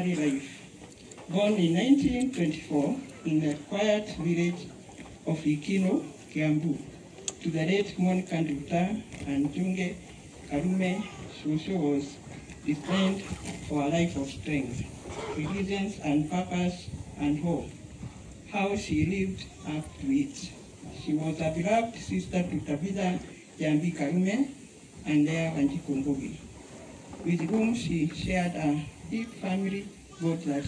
Extraordinary life. Born in 1924 in the quiet village of Ikino, Kiambu, to the late Monica Nduta and Junge Karume, Shosho was destined for a life of strength, resilience, and purpose and hope. How she lived up to it. She was a beloved sister to Tabitha Jambi Karume and Leah Wanjiku Ngugi, with whom she shared a deep family bond that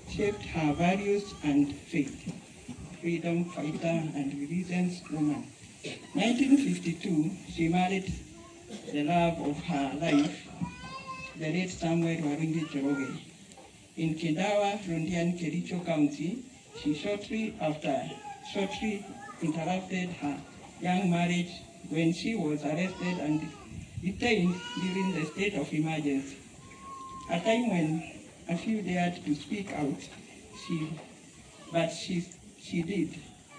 shaped her values and faith. Freedom fighter and religious woman. 1952, she married the love of her life, the late Samuel Waruinge Njoroge. In Kendawa, Londiani, Kericho County, she shortly interrupted her young marriage when she was arrested and detained during the state of emergency. A time when a few dared to speak out, but she did.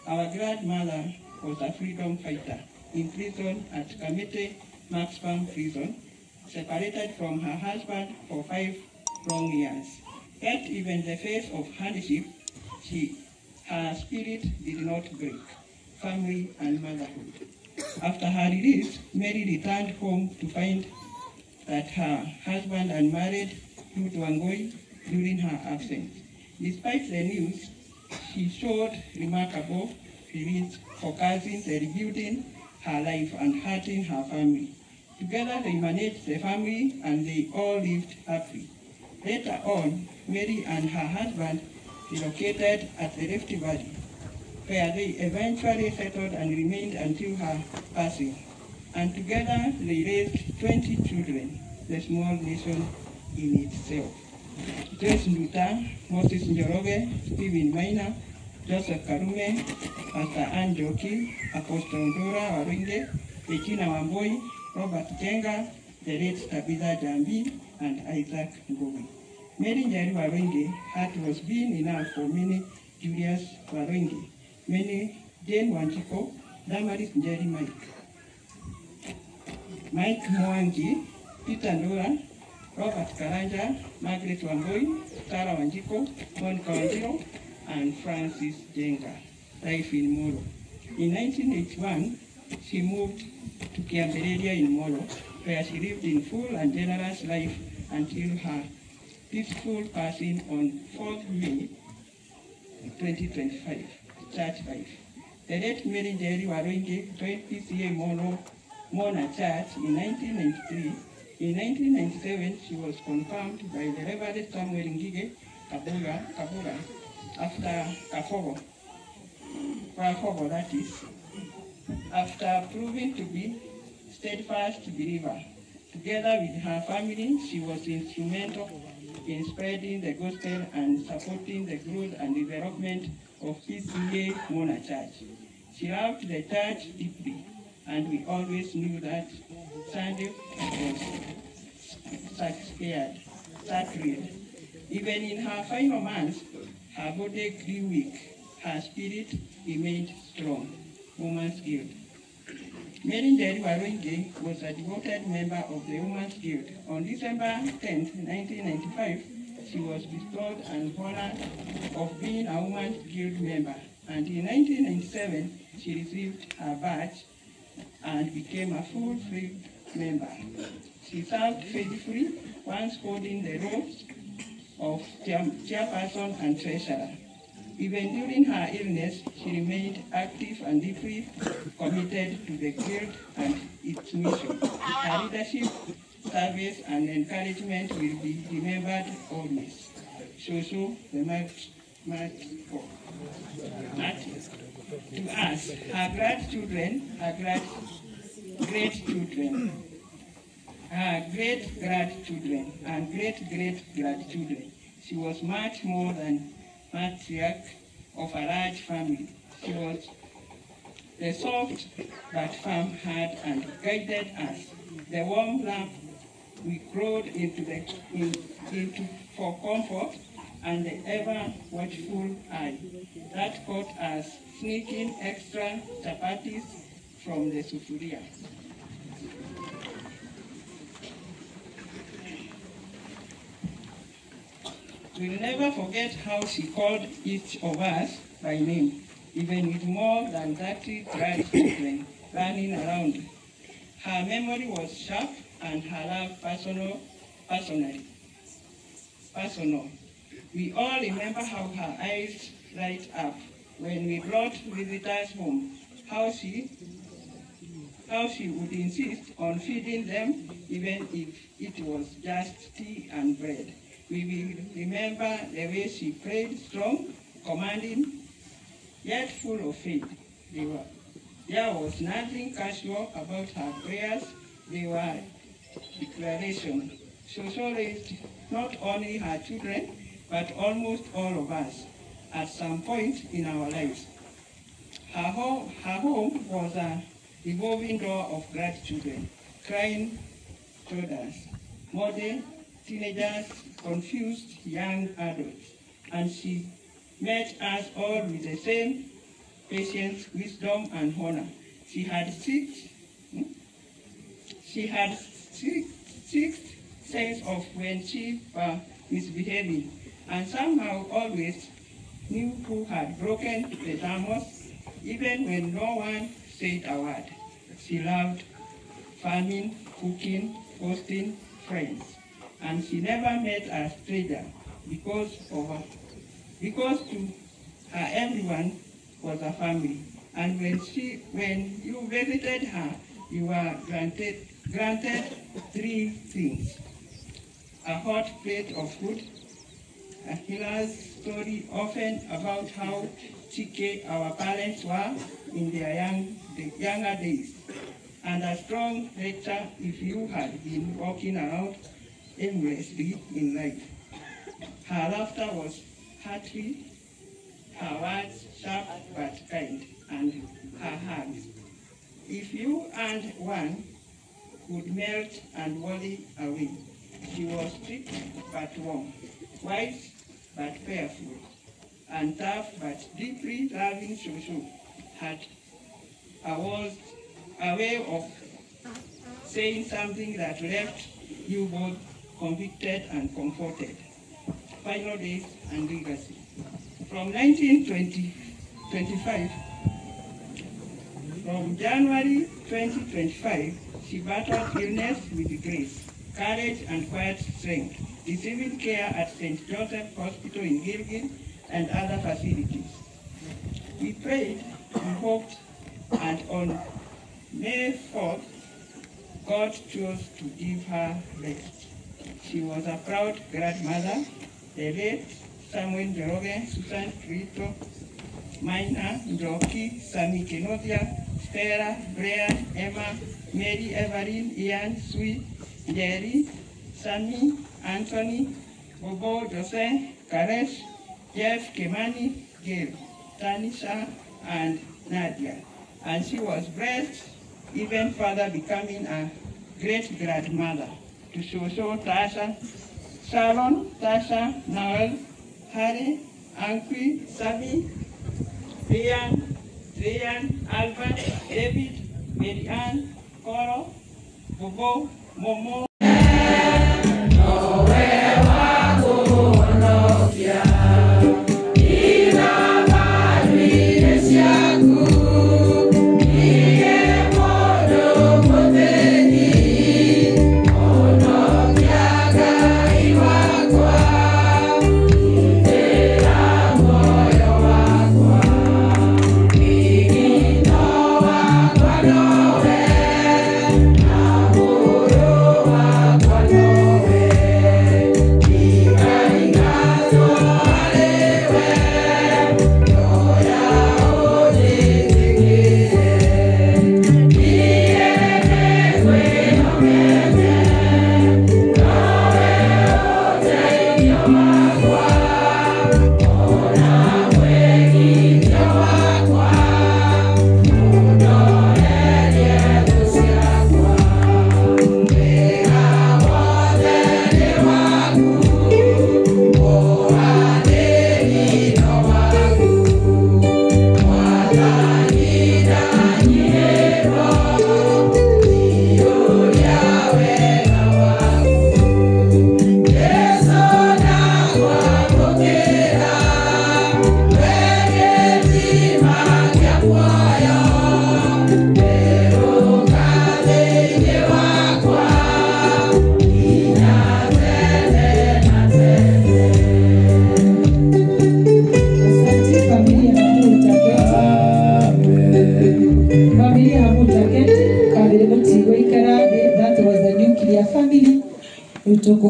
Our grandmother was a freedom fighter, imprisoned at Kamiti Maximum Prison, separated from her husband for 5 long years. Yet even in the face of hardship, her spirit did not break. Family and motherhood. After her release, Mary returned home to find that her husband had married Ruth Wangui during her absence. Despite the news, she showed remarkable release, focusing the rebuilding her life and hurting her family. Together they managed the family and they all lived happily. Later on, Mary and her husband relocated at the Rift Valley, where they eventually settled and remained until her passing. And together they raised 20 children, the small nation in itself. Joyce Nduta, Moses Njoroge, Stephen Maina, Joseph Karume, Pastor Ann Njoki, Apostle Ndura Waruinge, Regina Wambui, Robert Jenga, the late Tabitha Jambi, and Isaac Ngugi. Mary Njeri Waruinge heart was being enough for many Julius Waruinge, many Jane Wanjiku, Damaris Njeri Mike Mwangi, Peter Ndura, Robert Karanja, Margaret Wangui, Sarah Wanjiku, Monica Wanjiru, and Francis Jenga. Life in Molo. In 1981, she moved to Kiambeleria in Molo, where she lived in full and generous life until her peaceful passing on 4th May 2025. Church life. The late Mary Njeri Waruinge joined PCEA Molo Mona Church in 1993. In 1997, she was confirmed by the Reverend Samuel Ngige Kabura after Kafogo, that is, after proving to be steadfast believer. Together with her family, she was instrumental in spreading the gospel and supporting the growth and development of PCEA Mona Church. She loved the church deeply, and we always knew that Sunday was sacred. Even in her final months, her body grew weak, her spirit remained strong. Women's Guild. Mary Njeri Waruinge was a devoted member of the Women's Guild. On December 10, 1995, she was bestowed an honor of being a Women's Guild member, and in 1997, she received her badge and became a full-fledged member. She served faithfully, once holding the roles of chairperson and treasurer. Even during her illness, she remained active and deeply committed to the Guild and its mission. Her leadership, service, and encouragement will be remembered always. Shosho, the March to us, her grandchildren, her great-children, her great-grandchildren, and great-great-grandchildren. She was much more than matriarch of a large family. She was the soft but firm heart and guided us. The warm lap we crawled into for comfort, and the ever watchful eye that caught us sneaking extra chapatis from the sufuria. We'll never forget how she called each of us by name, even with more than 30 grandchildren running around. Her memory was sharp and her love personal. We all remember how her eyes light up when we brought visitors home, how she would insist on feeding them even if it was just tea and bread. We will remember the way she prayed strong, commanding, yet full of faith. There was nothing casual about her prayers. They were declarations. Shosho raised not only her children, but almost all of us at some point in our lives. Her home was a revolving door of grandchildren, crying toddlers, modern teenagers, confused young adults, and she met us all with the same patience, wisdom, and honor. She had sixth sense of when she was misbehaving, and somehow always knew who had broken the thermos, even when no one said a word. She loved farming, cooking, hosting friends, and she never met a stranger because to her everyone was a family. And when you visited her, you were granted three things: a hot plate of food, a healer's story often about how cheeky our parents were in their younger days, and a strong lecture if you had been walking around aimlessly in life. Her laughter was hearty, her words sharp but kind, and her hugs, if you earned one, could melt and worry away. She was strict but warm, wise but careful, and tough but deeply loving. Shosho had a way of saying something that left you both convicted and comforted. Final days and legacy. From 1925, from January 2025, she battled illness with grace, courage, and quiet strength, receiving care at St. Joseph Hospital in Gilgil and other facilities. We prayed, we hoped, and on May 4th, God chose to give her rest. She was a proud grandmother, the late Samuel Njoroge, Susan Krito, Maina, Njoki, Sami Kenodia, Stella, Brian, Emma, Mary, Evelyn, Ian, Sui, Jerry, Sammy, Anthony, Bobo, Jose, Karesh, Jeff, Kimani, Gail, Tanisha, and Nadia. And she was blessed even further, becoming a great-grandmother to Shosho, Tasha, Sharon, Tasha, Noel, Harry, Ankwi, Sami, Rian, Rian, Albert, David, Mary Ann, Koro, Bobo, Momo. No.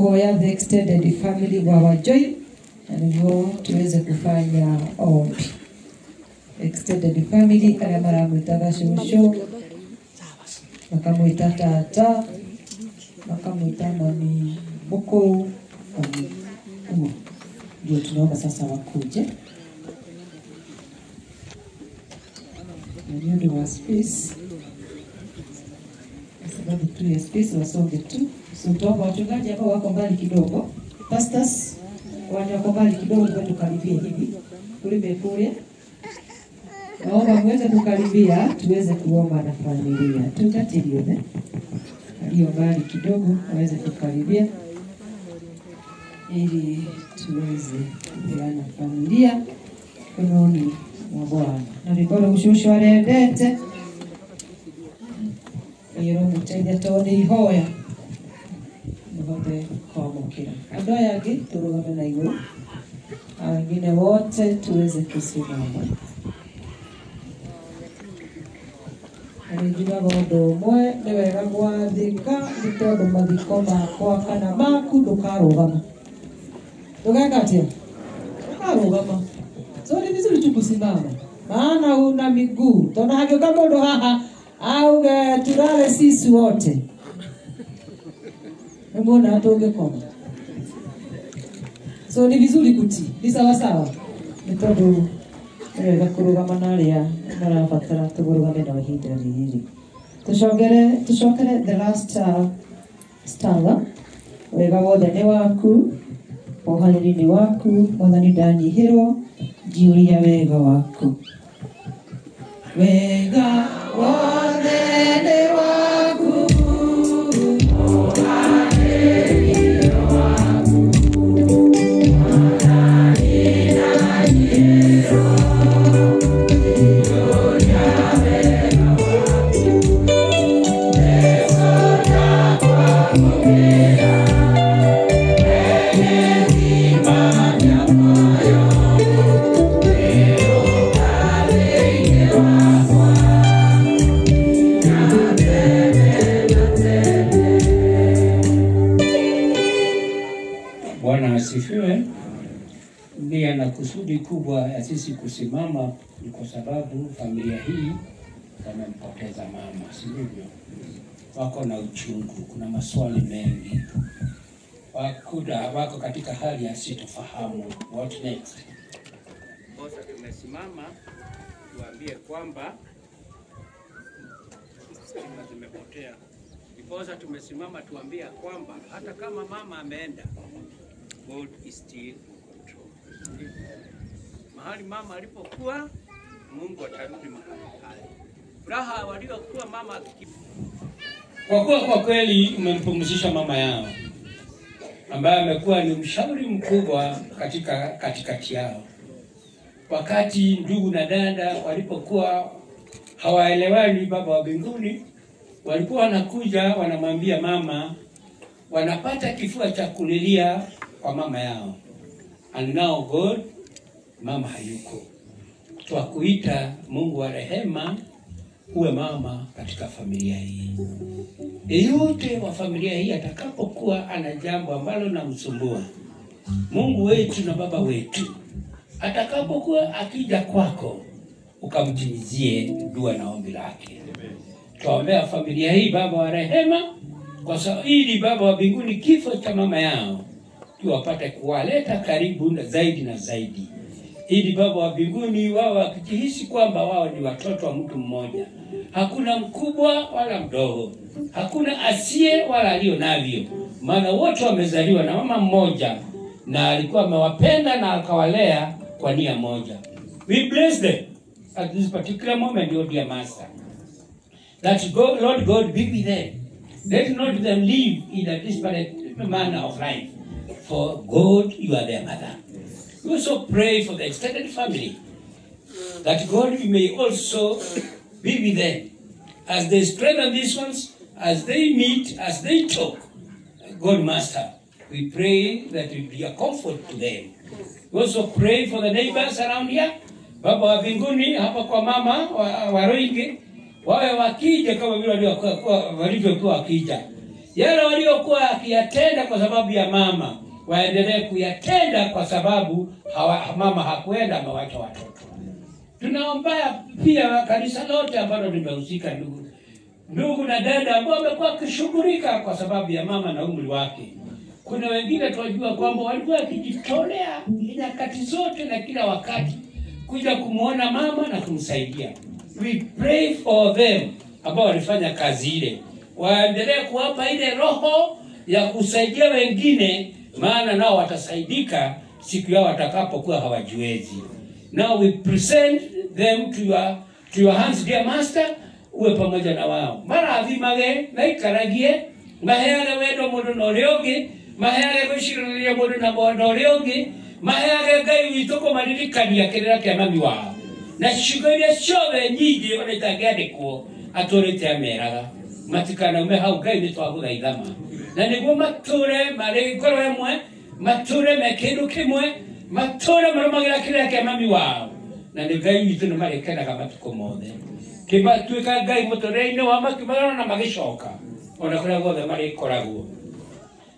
Nĩngũhoya the extended family wa join na nĩguo tuweze kufanya ombi. Extended family arĩa maramwĩtaga cũcũ, makamwĩta tata, makamwĩta mami mũkũrũ, mami ũguo. Ndio tunaomba sasa wakuje. Na nĩ ũndũ wa space, kwa sababu tu ya space wasonge tu. So tuomba wachungaji ambao wako mbali kidogo, pastors wale wako mbali kidogo, tukaribie hivi kulime kuria. Naomba muweze kukaribia tuweze kuomba na familia. Tungatilione walio mbali kidogo waweze kukaribia ili tuweze kupeana familia mkononi mwa Bwana. Na rwĩmbo rũu cũcũ arendete ĩrũmũteithia tondũ nĩ ihoya mũhote kwamũkĩra. Andũ aya angĩ tũrũgame na igũrũ, wengine wote tuweze kusimama. Njugaga ũndũ ũmwe, nĩ wega gwathĩka nĩ tondũ mathiko makwa kana maku ndũkarũgama. Ndũgeka atĩa? Ndũkarũgama. So ni vizuri tu kusimama, maana una miguu. Tondũ hangĩũka mũndũ haha auge tulale sisi wote, nĩmuona tũngĩkoma. So ni vizuri kutii, ni sawa sawa, nĩ tondũ nĩ wega kũrũgama na arĩa marabatara tũrũgame na ihinda rĩrĩ. Tũcokere the last stanza. Wega wothe nĩ waku, ũhanĩri nĩ waku, Mwathani ndanyihĩrwo, njiyũria wega waku. Wega wothe nĩ waku, ũhanĩri nĩ waku, Mwathani ndanyihĩrwo, njiyũria wega waku. Yesu ndakwamũkĩra, wee gĩthima kĩa muoyo, wĩrũka thĩinĩ wakwa nginya tene na tene. Bwana asifiwe. Nia na kusudi kubwa ya sisi kusimama ni kwa sababu familia hii wamempoteza mama, si ndivyo? Wako na uchungu, kuna maswali mengi, wako katika hali ya sitofahamu, what next? Sasa tumesimama tuambie kwamba stima zimepotea. Ndiposa tumesimama tuambie kwamba hata kama mama ameenda, God is still in control. Mahali mama alipokuwa, Mungu atarudi mahali pale. Furaha waliokuwa mama kwa kuwa kwa kweli umempumzisha mama yao ambaye amekuwa ni mshauri mkubwa katika katikati yao. Wakati ndugu na dada walipokuwa hawaelewani, Baba wa mbinguni, walikuwa wanakuja wanamwambia mama, wanapata kifua cha kulilia kwa mama yao. And now God, mama hayuko. Twakuita Mungu wa rehema, uwe mama katika familia hii. Yeyote wa familia hii atakapokuwa ana jambo ambalo namsumbua, Mungu wetu na Baba wetu atakapokuwa akija kwako, ukamtimizie dua na ombi lake. Tuombea familia hii, Baba wa rehema, kwa sababu ili Baba wa mbinguni kifo cha mama yao tuwapate kuwaleta karibu na zaidi na zaidi, ili Baba wa mbinguni wao wakijihisi kwamba wao ni watoto wa mtu mmoja, hakuna mkubwa wala mdogo, hakuna asiye wala aliyo navyo, maana wote wamezaliwa na mama mmoja, na alikuwa amewapenda na akawalea kwa nia moja. We bless them at this particular moment, O dear Master, that God, Lord God, be with them. Let not them live in a disparate manner of life. For God, you are their mother. We also pray for the extended family, that God may also be with them as they strengthen these ones, as they meet, as they talk. God Master, we pray that it be a comfort to them. We also pray for the neighbors around here. Baba wa mbinguni, hapa kwa mama wa Roinge, wawe wakija kama vile walivyokuwa wakija, Yale waliokuwa akiyatenda kwa sababu ya mama waendelee kuyatenda, kwa sababu mama hakuenda, amewacha watoto. Tunaomba pia kanisa lote ambalo limehusika, ndugu na dada ambao wamekuwa wakishughulika kwa sababu ya mama na umri wake. Kuna wengine tunajua kwamba walikuwa wakijitolea nyakati zote na kila wakati kuja kumuona mama na kumsaidia. We pray for them ambao walifanya kazi ile, waendelee kuwapa ile roho ya kusaidia wengine, maana nao watasaidika siku yao watakapokuwa hawajiwezi. Now we present them to your hands, dear Master, uwe pamoja na wao. Marathimage maikaragie, maheage wendo mundu na uria ungi, maheage gwicirĩrĩria mundu na uria ungi, maheage Ngai witũ kũmaririkania kĩrĩra kĩa mami wao na ciugo iria ciothe nyingĩ ona itangĩandĩkwo atũrĩte ameraga matikanaume hau. Ngai, nĩ twagũthaithama na nĩguo matũre marĩ ngoro ĩmwe, matũre me kĩndũ kĩmwe, matũre marũmagĩra kĩrĩra kĩa mami wao, na nĩ Ngai witũ nĩ marĩkenaga matukũ mothe kĩmatuĩka Ngai mũtũrĩre-inĩ wa makiumagara na magĩcoka ona kũrĩa guothe marĩkoragwo.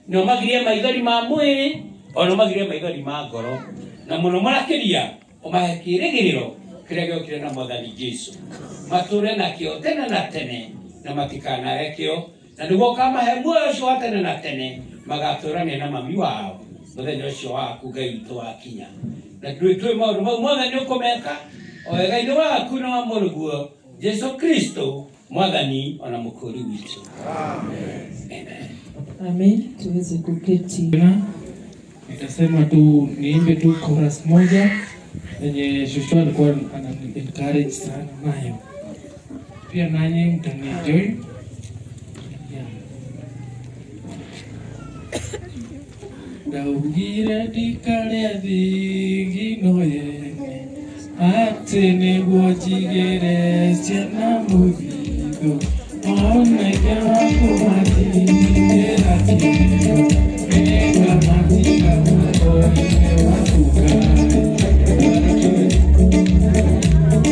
Na ũmagirie maithori ma mwĩrĩ, ona ũmagirie maithori ma ngoro, na mũno makĩria ũmahe kĩĩrĩgĩrĩro kĩrĩa gĩokire na Mwathani Jesu, matũre nakĩo tene na tene na matikanage kĩo, na nĩguo ũkamahe muoyo ũcio wa tene na tene magatũrania na mami wao mũthenya ũcio waku Ngai witũ wakinya. Na twĩ maũndũ mau mothe nĩ ũkũmeka o wega-inĩ waku na wa mũrũguo Jesu Kristo, Mwathani ona mũkũri witũ. Amen. Amen. Tuweze kuketi. Tena nitasema tu niimbe tu chorus moja yenye shosho alikuwa anani encourage sana nayo. Pia nanyi mtanienjoy. Yeah. Ndaugire ndikarĩa thigino yene atĩ nĩguo njigĩre ciana mũthithũ, ona ithe waku matigĩra kĩrĩro nĩngamatiga guoko-inĩ waku Ngai.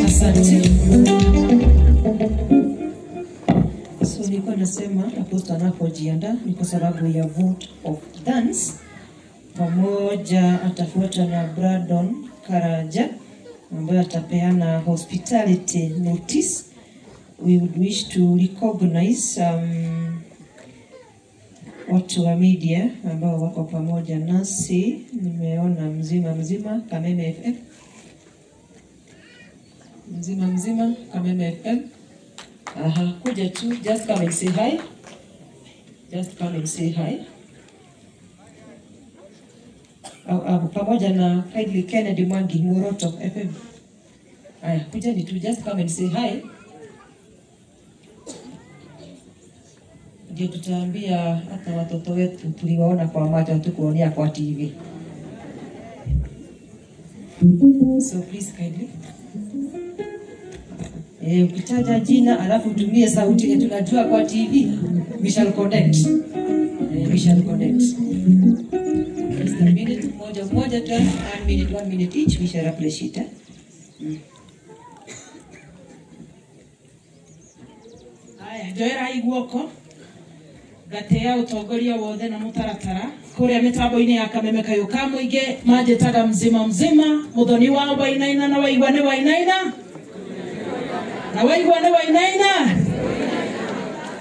Asante. So nilikuwa nasema apostle anapojiandaa ni kwa sababu ya vote of thanks. Pamoja atafuata na Brandon Karaja ambaye atapeana hospitality notice. We would wish to recognize watu wa media ambao wako pamoja nasi. Nimeona mzima mzima Kameme FM, mzima mzima Kameme FM. Aha, kuja tu, just come and say hi. Just come and say hi. Au, pamoja na kindly Kennedy Mwangi, Muroto FM. Aya, kujeni tu, just come and say hi. Ndio tutaambia hata watoto wetu tuliwaona kwa macho, hatukuonea kwa TV. So please kindly. Ukitaja jina alafu utumie sauti ile tunajua kwa TV, we shall connect. We shall connect. Just a minute, moja moja tu, one minute, one minute each, we shall appreciate. Eh? Aya, njoerai guoko ngatia utongoria wothe na mutaratara kuria mitambo-inĩ ya Kameme Kayũ ka mũingĩ. Manjĩtaga mzima mzima mũthoni wa Wainaina, na waigua nĩ Wainaina, na waigua nĩ Wainaina.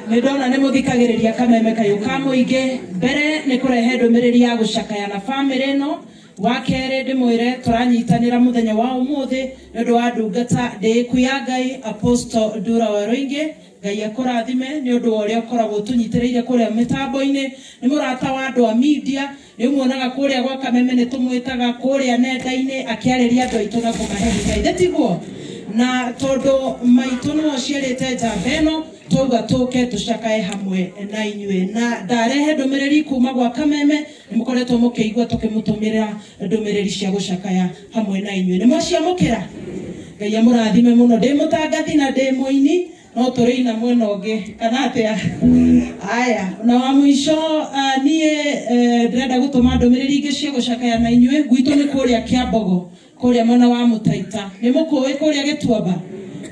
Nĩ ndona nĩ mũthikagĩrĩria Kameme Kayũ ka mũingĩ. Mbere nĩ kũrehe ndũmĩrĩri ya gũcakaya na bamĩrĩ ĩno. Wa kerĩ, ndĩmwĩre tũranyitanĩra mũthenya wa ũmũthĩ nĩ ũndũ wa ndungata ndĩĩku ya Ngai, Apostle Ndura Waruingi. Ngai akũrathime nĩ ũndũ wa ũrĩa ũkoragwo ũtũnyitĩrĩire kũrĩa mĩtambo-inĩ. Nĩ mũrata wa andũ a media, nĩ ũmuonaga kũrĩa gwa Kameme, nĩ tũmwĩtaga kũrĩa nenda-inĩ akĩarĩria andũ aitũ na kũmahe hinya. Ithe tiguo? Na tondũ maitũ nĩwe ũciarĩte njamba ĩno, twauga tũke tũcakae hamwe na inyuĩ. Na ndarehe ndũmĩrĩri kuma gwa Kameme. Nĩ mũkoretwo mũkĩigua tũkĩmũtũmĩra ndũmĩrĩri cia gũcakaya hamwe na inyuĩ. Nĩ mwaciamũkĩra? Ngai amũrathime mũno. Ndĩ mũtangathi na ndĩ mũini, no tũrĩ ina mwena ũngĩ kana atĩa? Aya, na wa mũico, niĩ ndĩrenda gũtũma ndũmĩrĩri ingĩ cia gũcakaya na inyuĩ. Gwitũ nĩ kũrĩa Kĩambogo, kũrĩa mwena wa Mũtaita. Nĩ mũkũĩ kũrĩa Gĩtuamba?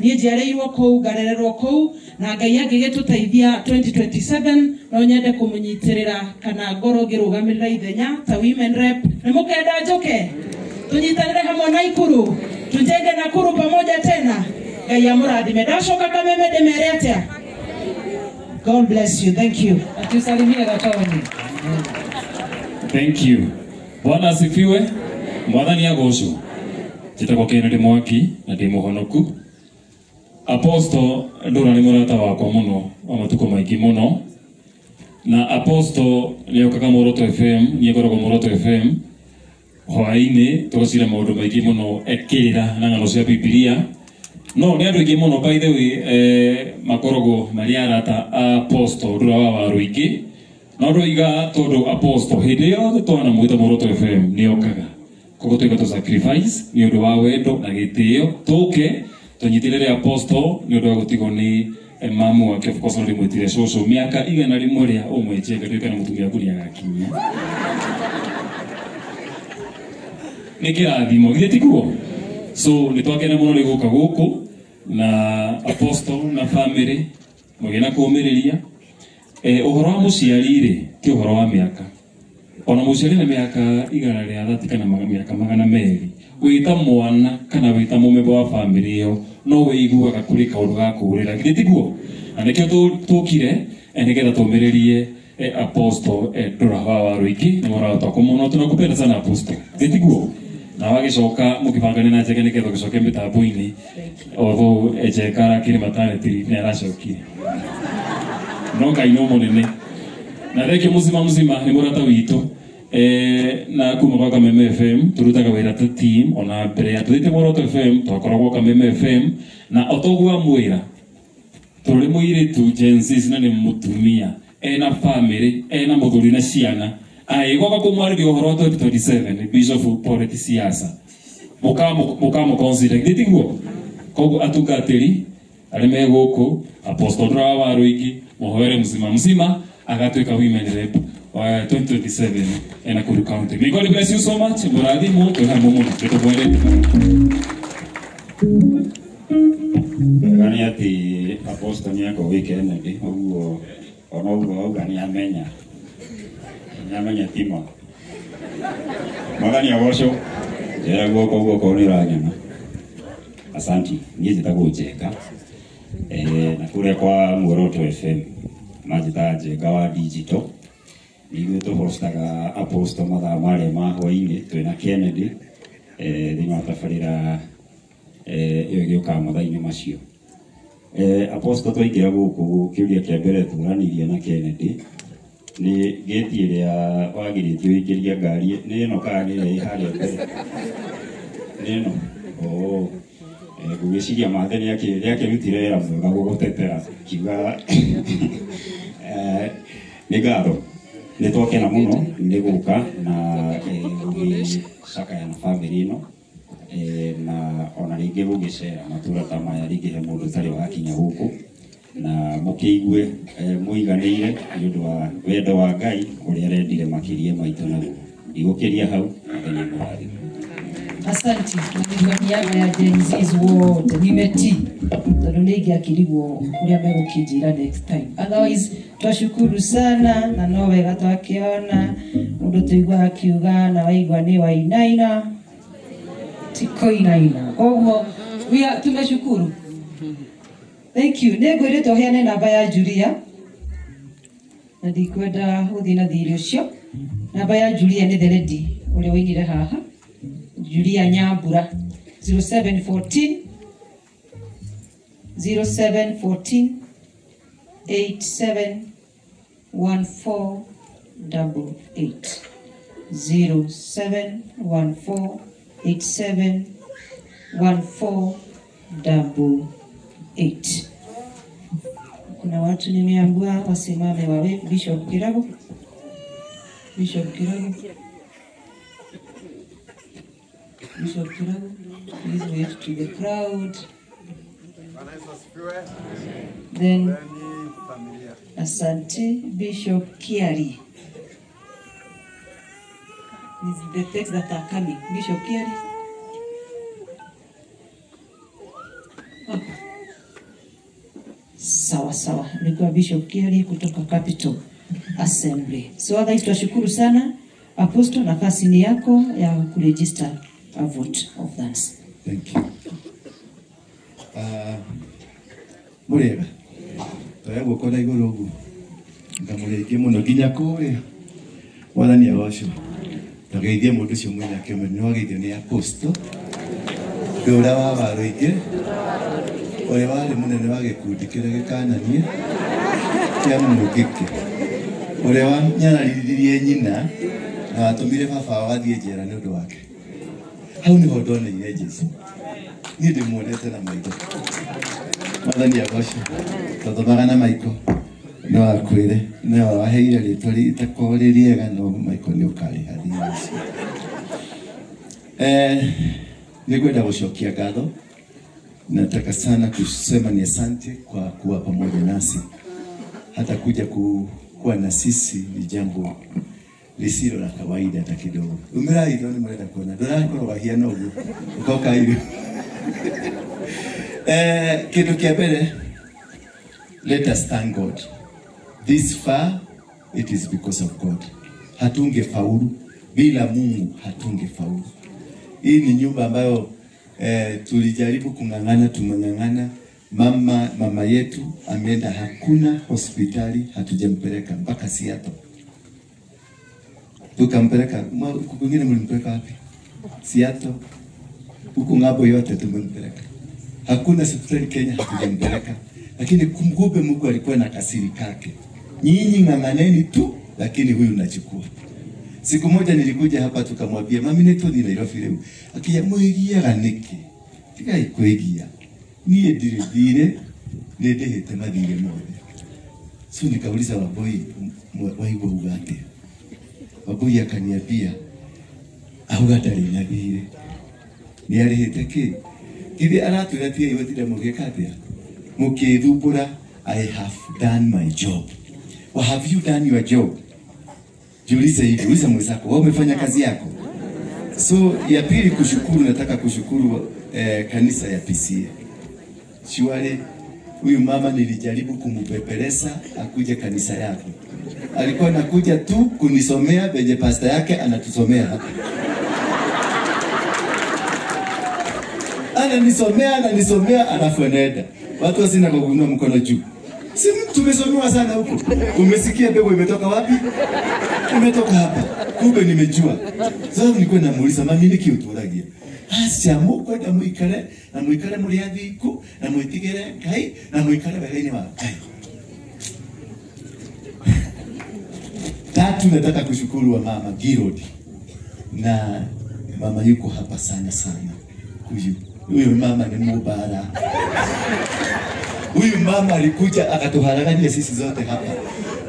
Niĩ njiarĩirwo kũu, ngarererwo kũu, na Ngai angĩgĩtũteithia 2027 no nyende kũmũnyitĩrĩra kana ngorwo ngĩrũgamĩrĩra ithenya ta women rep. Nĩ mũkenda njũke tunyitanĩre hamwe na Ikuru, tujenge Nakuru pamoja tena. Ngai amũrathime. Ndacoka Kameme ndĩmere atĩa? God bless you. Thank you. Atusalimie Gatoni. Thank you. Bwana asifiwe. Mwathani agocwo. Njĩtagwo Kennedy Mwaki na ndĩ mũhonoku. Apostle Ndura nĩ mũrata wakwa mũno wa matukũ maingĩ mũno. Na Apostle nĩokaga Muoroto FM, niĩ ngoragwo Muoroto FM. Hwaĩ-inĩ tũgacira maũndũ maingĩ mũno ekĩrĩra na ng'ano cia Bibilia. No nĩ andũ aingĩ mũno by the way makoragwo marĩ arata a Apostle Ndura wa Waruingĩ. No ndoiga tondũ Apostle hĩndĩ yothe twanamwĩta Muoroto FM nĩokaga. Koguo twĩka tũ sacrifice nĩ ũndũ wa wendo na gĩtĩo tũke tũnyitĩrĩre Apostle nĩ ũndũ wa gũtigwo nĩ mamu wake, of course no ndĩmwĩtire cũcũ mĩaka 101 rĩa ũmwe njenga nduĩka na mũtumia waku nĩagakinyia. Nĩ kĩrathimo githĩ tiguo? So nĩ twakena mũno nĩ gũka gũkũ na Apostle na family mũgĩe na kũũmĩrĩria. Ũhoro wa mũciari rĩ ti ũhoro wa mĩaka. Ona mũciari na mĩaka 130 kana mĩaka 200 wĩta mwana kana wĩta mũmemba wa family ĩyo no wĩiguaga kũrĩ kaũndũ ga kũũrĩra githĩ tiguo? Na nĩkĩo tũkire nĩgetha tũũmĩrĩrie Apostle Ndura wa Waruingĩ. Nĩ mũrata wakwa mũno, tunakupenda sana Apostle, githĩ tiguo? Na wagĩcoka mũkĩbangane na Njega nĩgetha ũgĩcoke mĩtambo-inĩ, although Njega arakĩrĩ maternity leave nĩ aracokire, no Ngai no mũnene. Na thengio mũcima mũcima nĩ mũrata witũ na kuma gwa Kameme FM turutaga wĩra ta team. Ona mbere ya tuthiĩte Muoroto FM twakoragwo Kameme FM, na o toguo amwĩra tũrĩ mũirĩtu Gen Z na nĩ mũtumia ena family ena mũthuri na ciana agĩgoka kũmwarĩria ũhoro wa 2027 Bishop Paul ti siasa mũkamũ consider githĩ tiguo? Koguo atungatĩri arĩa me gũkũ Apostle Ndura wa Waruingĩ mũhoere mzima mzima agatuĩka women rep wa 2027 in Nakuru County. May God bless you so much. Mũrathimwo twĩ hamwe mũno nĩtũmwendete. Wega nĩ atĩ Apostle nĩ akorwo Kennedy ũguo ona ũguo auga nĩ amenya tima. Mwathani agocwo. Njĩra guoko guoko nĩ ũranyona. Asanti. Niĩ njĩtagwo Njenga na kũrĩa kwa Muoroto FM manjĩtaga Njenga wa digital. Nĩ ithuĩ tũhostaga Apostle mathaa marĩa ma hwaĩ-inĩ twĩna Kennedy thĩinĩ wa tabarĩra ĩyo ĩgĩũkaga mathaa-inĩ macio. Apostle twaingĩra gũkũ kĩũria kĩa mbere tũranirie na Kennedy nĩ gĩti ĩrĩa wagirĩtio ũingĩria ngari nĩ ĩno kana nĩ ĩrĩa ĩ harĩa mbere? Nĩ ĩno. Ngũgĩciria Mathe nĩakĩrutire wĩra mwega gũgũtetera kiuga nĩ ngatho. Nĩ twakena mũno nĩ gũka na gũgĩcakaya na bamĩrĩ ĩno na ona rĩngĩ gũgĩcera matũra ta maya rĩngĩ he mũndũ ũtarĩ wakinya gũkũ na mũkĩigue mũiganĩire nĩ ũndũ wa wendo wa Ngai ũrĩa arendire makĩria maitũ naguo. Ndigũkĩria hau, Mwathani amũrathime. Asante. Kwa niaba ya Gen Zs wote nimetii tondũ nĩ ingĩakĩrigwo ũrĩa megũkĩnjĩra next time. Otherwise twashukuru sana na no wega twakiona mũndũ tũiguaga akiuga na waigua nĩ wainaina ti kũinaina. Koguo tumeshukuru. Thank you. Nĩ ngwĩrĩtwo heane namba ya Julia na ndikwenda gũthiĩ na thirĩ ũcio. Namba ya Julia nĩ the lady ũrĩa wainire haha, Julia Nyambura, 0714 0714 871488 0714 871488. Kuna watu nimeambiwa wasimame wawe. Bishop Kirago, Bishop Kirago, Bishop Kirago, please wave to the crowd. Then asante Bishop Kiari. These are the texts that are coming. Bishop Kiari. Oh. Sawa sawa. Alikuwa Bishop Kieri kutoka Capital Assembly. So otherwise tunashukuru sana Apostle, nafasi ni yako ya kuregister a vote of thanks. Thank you. Murega toya guoko na iguru uguo ngamũrĩirie mũno nginya kũrĩa. Mwathani agocwo. Ndageithie mũndũ ũcio mwĩnake nĩ wageithio nĩ Apostle Ndũra wa Warũingĩ, ũrĩa warĩ mũnene wa gĩkundi kĩrĩa gĩkananie kĩa Mũngĩkĩ, ũrĩa wanyararithirie nyina na watũmire baba wao athiĩ njera nĩ ũndũ wake. Hau nĩho ndoneire Jesũ. Niĩ ndĩmuonete na maitho. Mwathani agocwo. Twathomaga na Michael no akwĩre no waheire rĩtwa rĩtakorwo rĩ rĩega, no Michael nĩ ũkarĩha thirĩ ũcio. Nĩngwenda gũcokia ngatho. Nataka sana kusema ni asante kwa kuwa pamoja nasi. Hata kuja kuwa na sisi ni jambo lisilo la kawaida hata kidogo. Umerai ndio mrenda kuona. Ndũrakorwo wahiana ũguo. Ũkoka irio. Kĩndũ kĩa mbere, let us thank God. This far, it is because of God. Hatungefaulu bila Mungu, hatungefaulu. Hii ni nyumba ambayo tulijaribu kung'ang'ana, tumeng'ang'ana. Mama yetu ameenda, hakuna hospitali hatujampeleka mpaka Seattle. Tukampeleka, kwingine mlimpeleka wapi? Seattle. Huko ng'ambo yote tumempeleka. Hakuna hospitali Kenya hatujampeleka. Lakini kumgube Mungu alikuwa na kasiri kake. Nyinyi ng'ang'aneni tu, lakini huyu nachukua. Siku moja nilikuja hapa tukamwambia, mami nĩtũthiĩ Nairobi rĩu. Akiya mwĩgiaga nĩkĩ? Tigai kwĩgia. Niĩ ndirĩ thirĩ, nĩ ndĩhĩte mathirĩ mothe. So nikauliza Wambui, waigua uga atĩa? Wambui akaniambia, auga ndarĩ na thirĩ. Nĩ arĩhĩte kĩ? Githĩ aratwĩra tigai gũtinda mũgĩka atĩa? Mũkĩthumbũra, I have done my job. Well, have you done your job? Jiulize hivi, uliza mwenzako, wewe umefanya kazi yako? So ya pili kushukuru, nataka kushukuru kanisa ya PCA. Shwari, huyu mama nilijaribu kumpepelesa akuje kanisa yako. Alikuwa anakuja tu kunisomea venye pasta yake anatusomea hapa. Ananisomea alafu anaenda. Watu wasina kuinua mkono juu. Si tumesomewa sana huko. Umesikia mbegu imetoka wapi? Imetoka hapa. Kumbe nimejua. Sasa nilikuwa namuuliza mami niki uturagia. Acha mukwenda muikare na muikare muri athiku na mwitigire Ngai na muikare wega-inĩ wa Ngai. Tatu, nataka kushukuru wa mama Girod. Na mama yuko hapa sana sana. Huyu mama ni mubara. Huyu mama alikuja akatuharagania sisi zote hapa.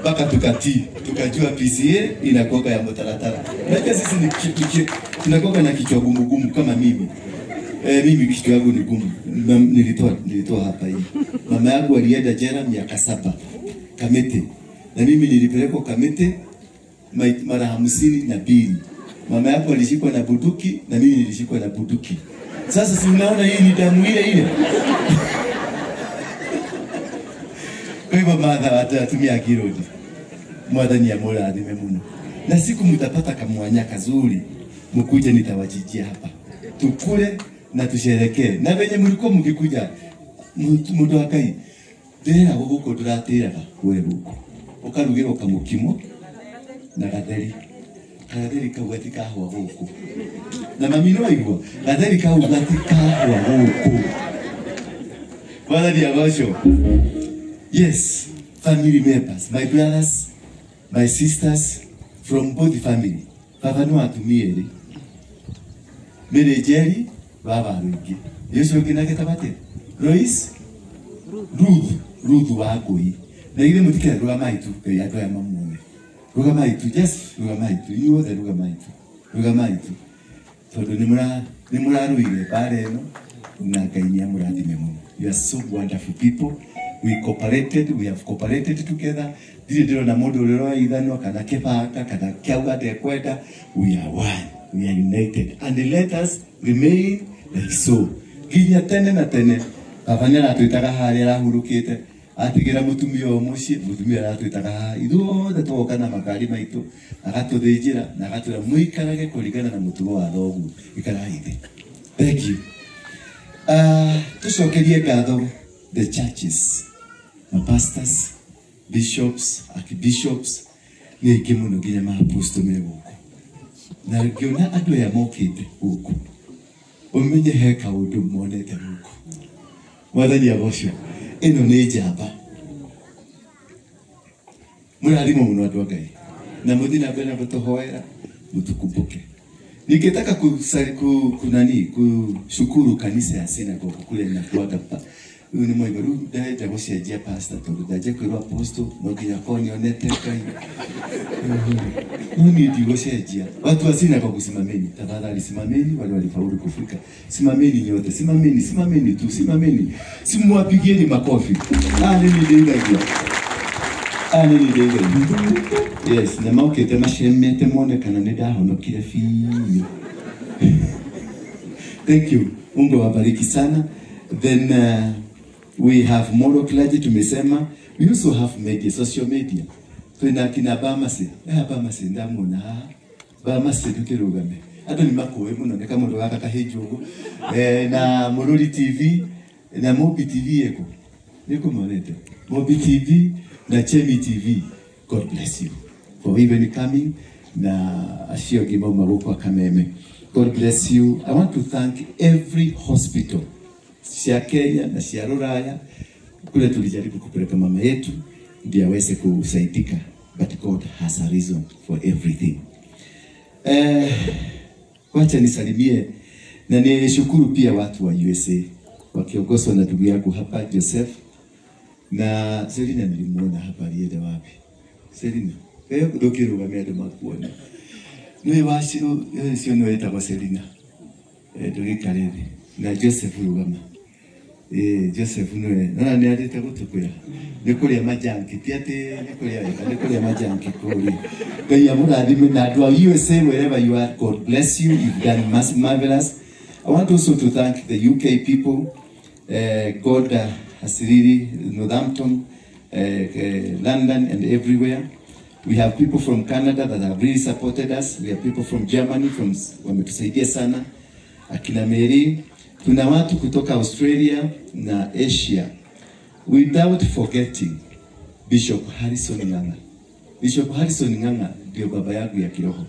Mpaka tukatii, tukajua PCA inakuwa ya mtaratara. Najua sisi ni tunakuwa na kichwa gumu gumu kama mimi. Mimi kichwa yangu ni gumu. Nilitoa hapa hii. Mama yangu alienda jela miaka 7 Kamete. Na mimi nilipelekwa Kamete mara 52. Mama yangu alishikwa na bunduki na mimi nilishikwa na bunduki. Sasa si unaona hii ni damu ile ile. Kwa hivyo madha atumia Girodi. Mwathani amũrathime mũno. Na siku mtapata kamwanya kazuri, mkuje nitawajijia hapa. Tukule na tusherekee. Na venye mlikuwa mkikuja mũndũ wa Ngai, ndĩragwo gũkũ ndũratĩraga kũrĩ gũkũ. Ũkarugĩrwo kamũkimo na gatheri. Gatheri kau gatikahũa gũkũ. Na mami no aigua, gatheri kau gatikahũa gũkũ. Mwathani agocwo. Yes, family members, my brothers, my sisters from both family. Baba no atumia eri. Mary Jerry, baba Ruigi. Yesu ũngĩ tabate. Lois, Ruth wa Ngũi. Na ithe mũtikĩra rũgamai tu, Ngai andũ aya mamuone. Rũgamai tu, just rũgamai tu, inyuothe rũgamai tu. Rũgamai tu. Tondũ nĩ mũrarũire mbara ĩno na Ngai nĩ amũrathime mũno. You are so wonderful people. We cooperated, we have cooperated together. Ndirĩ ndĩrona mũndũ ũrĩa ũroithanwo kana kĩbanga kana kĩauga ndekwenda. We are one, we are united, and let us remain like so. Nginya tene na tene. Baba nĩ aratwĩtaga harĩa arahurũkĩte, Atigira mutumia o muciĩ, mutumia aratwĩtaga haha ithuothe tũgoka na makari maitũ, agatũthĩnjĩra na agatwĩra mũikarage kũringana na mũtugo wa thoguo, ikarai thĩ. Thank you. Tucokerie ngatho the churches, ma pastors, bishops, archbishops, nĩ aingĩ mũno nginya ma apostle me gũkũ. Na ngĩona andũ aya mokĩte gũkũ, ũmenye he kaũndũ monete gũkũ. Mwathani agocwo. Ĩno nĩ njamba. Mũrathimwo mũno andũ a Ngai. Na mũthiĩ na mbere na gũtũhoera, mũtũkumbuke. Ningetaka kushukuru kanisa ya synagogue kule nakuaga pa. Rĩu nĩ mwaigua, rĩu ndĩrenda gũcenjia pastor tondũ ndanjia kwĩrwo apostle no nginya akorwo nĩonete Ngai. No niĩ ndigũcenjia. Watu wa synagogue simameni, tafadhali simameni, wale walifaulu kufika. Simameni nyote, simameni, simameni tu, simameni. Simwapigieni makofi. Nini ndĩithagia. Nini ndĩithagia. Yes, na maukĩte macemete mone kana nĩ ndahonokire biũ. Thank you. Mungu awabariki sana. Then we have moral clergy tumesema. We also have media, social media. Twina kina Bamasi. Bamasi ndamona haha. Bamasi tukirugame. Andũ nĩ makũĩ mũno nĩ kamũndũ gaka kahĩnju ũguo. Na Mũrũri TV na Mobi TV ĩkũ. Nĩ kũmonete. Mobi TV na Chemi TV. God bless you for even coming na acio angĩ mauma gũkũ Kameme. God bless you. I want to thank every hospital cia Kenya na cia Ruraya kule tulijaribu kupeleka mama yetu ndio aweze kusaidika, but God has a reason for everything. Wacha nisalimie na nishukuru pia watu wa USA wakiongozwa na ndugu yangu hapa Joseph na Selina. Nilimuona hapa, alienda wapi? Selina, wewe ndukirugamia andu makuona. Niwe wacio cio niwe wetagwo Selina. Ndugikare thĩ. Na Joseph rugama. Joseph niwe nona nĩ arĩte gũtũkwĩra nĩ kũrĩa majanki, ti atĩ nĩ kũrĩa wega, nĩ kũrĩa majanki kũrĩa. Ngai amũrathime na andũ a USA wherever you are. God bless you. You've done marvelous. I want also to thank the UK people. God has really Northampton, London and everywhere. We have people from Canada that have really supported us. We have people from Germany, from wametusaidia sana. Akina Mary. Tuna watu kutoka Australia na Asia. Without forgetting Bishop Harrison Ng'ang'a. Bishop Harrison Ng'ang'a ndio baba yangu ya kiroho.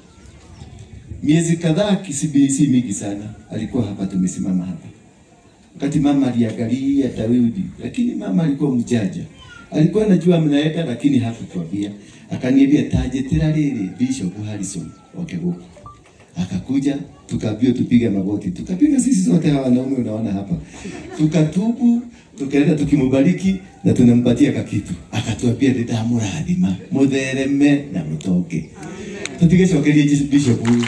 Miezi kadhaa si mingi sana alikuwa hapa, tumesimama hapa. Wakati mama aliangalia Daudi, lakini mama alikuwa mjanja. Alikuwa anajua mnaenda lakini hakutuambia. Akaniambia tajetera riri Bishop Harrison oke huko. Akakuja, tukaambiwa tupige magoti. Tukapiga sisi sote hawa wanaume unaona hapa. Tukatubu, tukaenda tukimbariki na tunampatia kakitu. Akatuambia ndamurathima, muthereme na mutoke. Tutigecokerie Bishop huyu.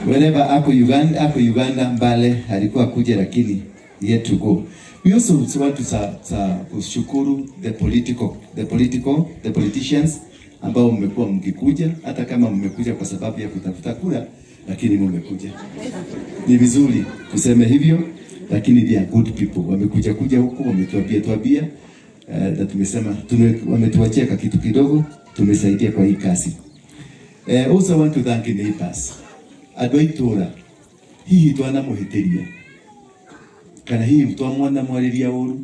Whenever ako Uganda Mbale alikuwa kuja lakini yet to go. We also want to kushukuru the politicians ambao mmekuwa mkikuja, hata kama mmekuja kwa sababu ya kutafuta kura, lakini mmekuja. Ni vizuri tuseme hivyo, lakini they are good people. Wamekuja kuja huku, wametuambia na tumesema wametuachia kitu kidogo, tumesaidia kwa hii kazi. Also want to thank neighbors. Andũ a itũũra, hihi twanamuhĩtĩria kana hihi twamwona mwarĩria ũru,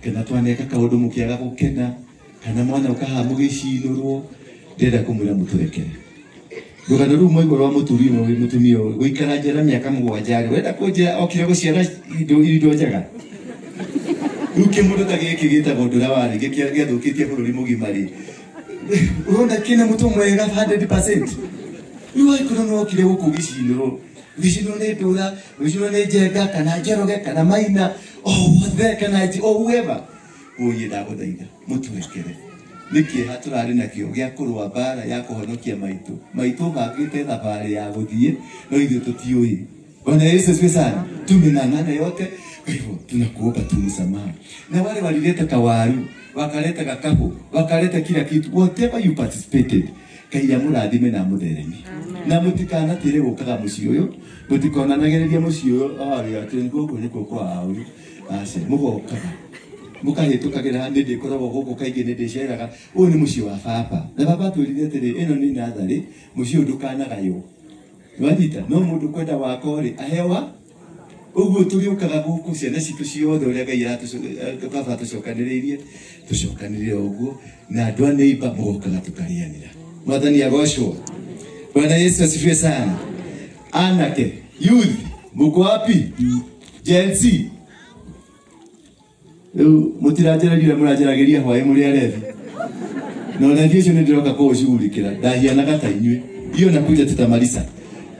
kana twaneka kaũndũ mũkĩaga gũkena, kana mwana ũkaha mũgĩcinũrwo, ndĩrenda kũmwĩra mũtũrekere. Rũgano rũu mwaigua rwa mũtumia ũyũ gũikara njera mĩaka 7 rĩ, wenda kũnjĩra okire gũciara indo njega? Rĩu kĩmũndũ ta gĩkĩ gĩtagwo Ndũra warĩ gĩathũkĩtie bũrũri mũgima rĩ, ũrona kĩna mũtwe mwega 100%. Rĩu angĩkorwo nĩ wokire gũkũ gĩcinũrwo, gĩcinũrwo nĩ Ndũra, gĩcinũrwo nĩ Njenga kana Njoroge kana Maina, o wothe kana o whoever, ũyĩ ndagũthaitha mũtũrekere. Nĩ kĩeha tũrarĩ nakĩo gĩa kũrũa mbara ya kũhonokia maitũ. Maitũ bangĩte thabarĩ ya gũthiĩ, no ithuĩ tũtiũĩ. Bwana Yesu asifiwe sana. Tumeng'ang'ana yote, kwa hivyo tunakuomba tu msamaha. Na wale walileta kawaru, wakaleta kakapu, wakaleta kila kitu, whatever you participated, Ngai amũrathime na amũtheremie. Na mũtikanatĩre gũkaga mũciĩ ũyũ, mũtikonanagĩrĩria mũciĩ ũyũ, arĩa atĩ gũkũ nĩkuo kwa ũyũ. Aca mũgokaga mũkahĩtũkagĩra nĩ ndĩkoragwo gũkũ kaingĩ nĩ ndĩceraga ũyũ nĩ mũciĩ wa baba na baba atwĩrire atĩrĩ ĩno nĩ natharĩ mũciĩ ũyũ ndũkanagaywo nĩwanyita no mũndũ kwenda wako rĩ ahewa ũguo tũrĩũkaga gũkũ ciana citũ ciothe ũrĩa Ngai baba atũcokanĩrĩirie tũcokanĩrĩre ũguo na andũ a neighbor mũgokaga tũkarĩanĩra. Mwathani agocwo. Bwana Yesu asifiwe sana. Anake, youth, muko wapi? Gen Z. Rĩu mũtiranjaragia mũranjaragĩria hwaĩ mũrĩ arevi. Na ũrevi ũcio nĩ ndĩroka kũũcugurikĩra ndahianaga ta inyuĩ. Hiyo nakuja tutamaliza.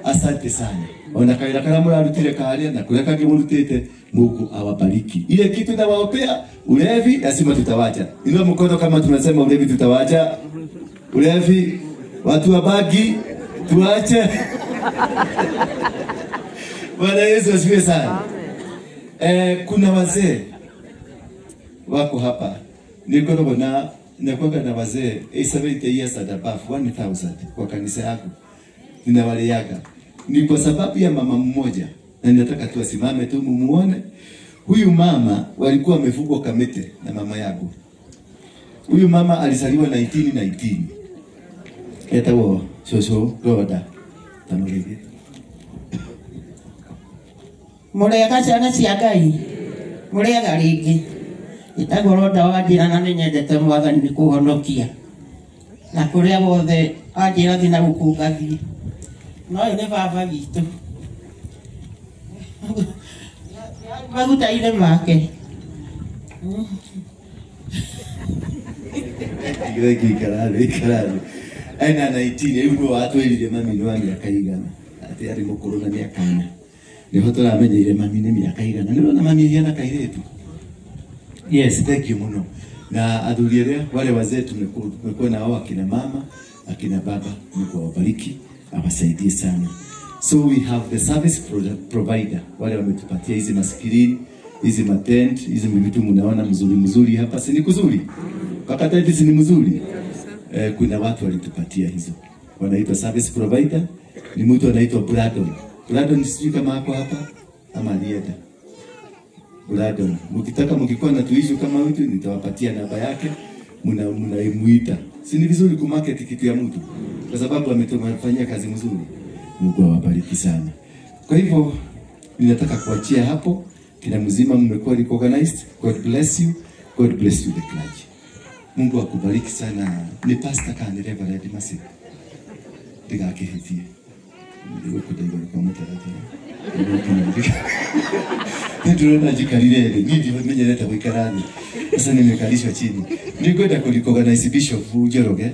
Asante sana. Ona kawĩra karĩa mũrarutire karĩa na kũrĩa kangĩ mũrutĩte, Mungu awabariki. Ile kitu nawaopea ulevi lazima tutawacha. Inua mkono kama tunasema ulevi tutawacha. Ulevi, watu wa bagi tuache. Bwana Yesu asifiwe sana. Kuna wazee wako hapa. Niko na nakuwa na wazee 70 years and above 1000 kwa kanisa yangu. Ninawaleaga. Ni kwa sababu ya mama mmoja na ninataka tu asimame tu mumuone. Huyu mama walikuwa wamefungwa Kamete na mama yangu. Huyu mama alizaliwa 1919. Etagwo Shosho Roda. Tamugege. Murega ciana cia Ngai. Murega ringi. Etagwo Roda wa njira na nĩnyendete Mwathani nĩ kũhonokia. Na kũrĩa wothe anjĩra thiĩ na gũkũ ngathiĩ. No ũyũ nĩ baba witũ. Maguta-inĩ make. Ikara. Ena 19 rĩu nĩwe watwĩrire mami nĩ wa mĩaka igana atĩ arĩ mũkũrũ na mĩaka ĩna. Nĩho tũramenyeire mami nĩ mĩaka igana. Nĩ ũrona mami ahiana kairĩtu. Yes, thank you mũno. Na athuri arĩa wale wazee tumekuwa nao akina mama, akina baba, Mungu awabariki, awasaidie sana. So we have the service provider wale wametupatia hizi maskrini, hizi matent, hizi vitu mnaona mzuri mzuri hapa, si ni kuzuri? Kaka tent si ni mzuri? Kuna watu walitupatia hizo. Wanaitwa service provider, ni mtu anaitwa Brandon. Brandon sijui kama hako hapa ama alienda. Brandon, mkitaka mkikuwa na tuishi kama mtu nitawapatia namba yake, mnamuita. Si ni vizuri kumarket kitu ya mtu kwa sababu ametufanyia kazi mzuri. Mungu awabariki sana. Kwa hivyo ninataka kuachia hapo. Kila mzima mmekuwa recognized. God bless you. God bless you the clergy. Mungu akubariki sana. Ni pastor kana Reverend Masi. Ndigakihitie. Ndio kudaiwa kwa mtaratara. Ndio njikarire ni ndio menyerete gũikara thĩ. Sasa nimekalishwa chini. Nĩngwenda kũrecognize Bishop Njoroge.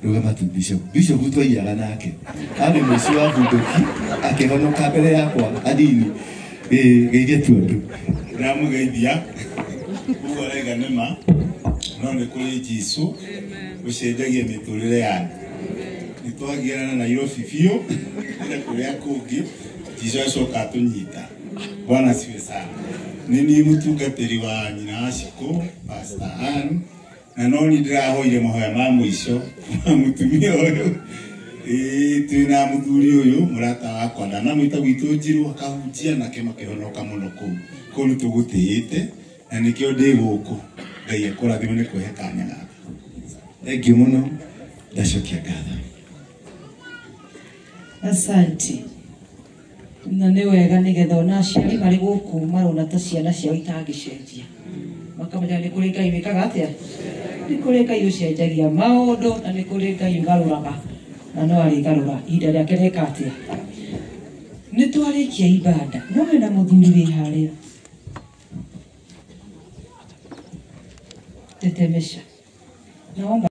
Rugama tu Bishop. Bishop twaiyaga nake. Arĩ mũici wa bunduki akĩhonoka mbere yakwa anini. Geithie tu andũ. Ndamũgeithia. Ũguo araiga nĩ ma. No nĩ kũrĩ Jesũ ũcenjagia mĩtũrĩre ya andũ. Nĩ twagiana na Nairobi biũ na kũrĩa kũngĩ Jesũ acoka atũnyita. Bwana asifiwe sana. Nĩ niĩ mũtungatĩri wa nyina wa Shiko, Pastor Ann, na no nĩ ndĩrahoire mahoya ma mũico ma mũtumia ũyũ. Twĩ na mũthuri ũyũ mũrata wakwa ndanamwĩta gwitũ Njirũ akahunjia nake makĩhonoka mũno kũu. Kũu nĩ tũgũtĩĩte na nĩkĩo ndĩ gũkũ. Ngai akũrathime nĩ kũhe kanya gaka. Thank you mũno. Ndacokia ngatho. Asante. Na nĩ wega nĩgetha ona aciari marĩ gũkũ marona ta ciana ciao itangĩcenjia. Makamenya nĩ kũrĩ Ngai wĩkaga atĩa? Nĩ kũrĩ Ngai ũcenjagia maũndũ na nĩ kũrĩ Ngai ũgarũraga. Na no arĩgarũra ihinda rĩake rĩka atĩa? Nĩ twarĩkia ibada. No hena mũthuri wĩ harĩa. Tetemesha. Naomba